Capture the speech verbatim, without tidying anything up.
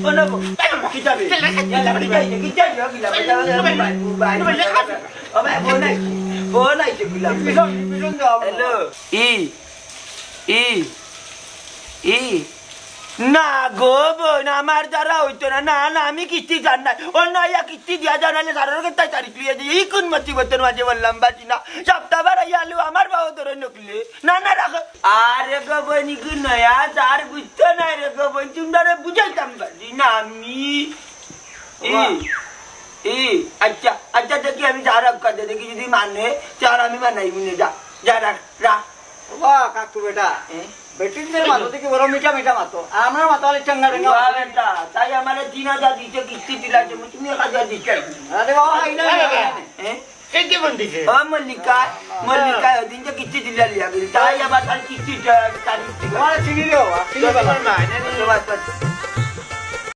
ও না, বউ। কিতা বে? ইয়াল্লা, কিতা বে? কিতা বে? কিতা বে? Mobile, mobile. ও ভাই, ফোন আইছে। ফোন আইছে, কিলা? পিছন, পিছন দেওয়া। হ্যালো। ই, ই, ই। না গো বইন, আমার দ্বারা অইতো না। না, না, আমি কিস্তি জান না। অন্য আইয়া কিস্তি দিয়া যাও, নাইলে সারর গেছে তাই তারিখ লইয়া যাই। ই কোন মুসিবতর মাঝে বললাম বাঁচি না। সপ্তাহ বার আইয়া আলু আমার বাবা ধরে নকলে। না, না, রাখো। আরে গো বইন, ইগু নয়া সার বুঝতো না রে গো বইন, তুমরারে বুঝাইতাম পারি না আমি। ই, বাহ। ই, আচ্ছা, আচ্ছা, দেখি আমি সার আক্কা দে, দেখি যদি মানে, সার আমি বানাইমু নে, যা, যা, রাখ, রাখ। বাহ, কাকু বেটা। এ? বেটিনদের মাথা থেকে বড় মিঠা মিঠা মাতো। আর আমরা মাথা অনেক চাঙ্গা টাঙ্গা বাহ মাতো। বেটা, তাই আমারে তিন হাজার দিতে কিস্তি দিলা, তুমি, তুমি এক হাজার দিতে। আরে বাবা, এই না, এই না, এই না। এ? কে কে ফোন দিছে? ও মল্লিকা, মল্লিকা, ওই দিন যে কিস্তি দিলা লিয়া গেলি, তাই আবার তার কিস্তি দে, তার কিস্তি দে। তোমার চিনি রে বাবা, চিনি বাবা। তোমার মা, না, না, না। বাস, বাস।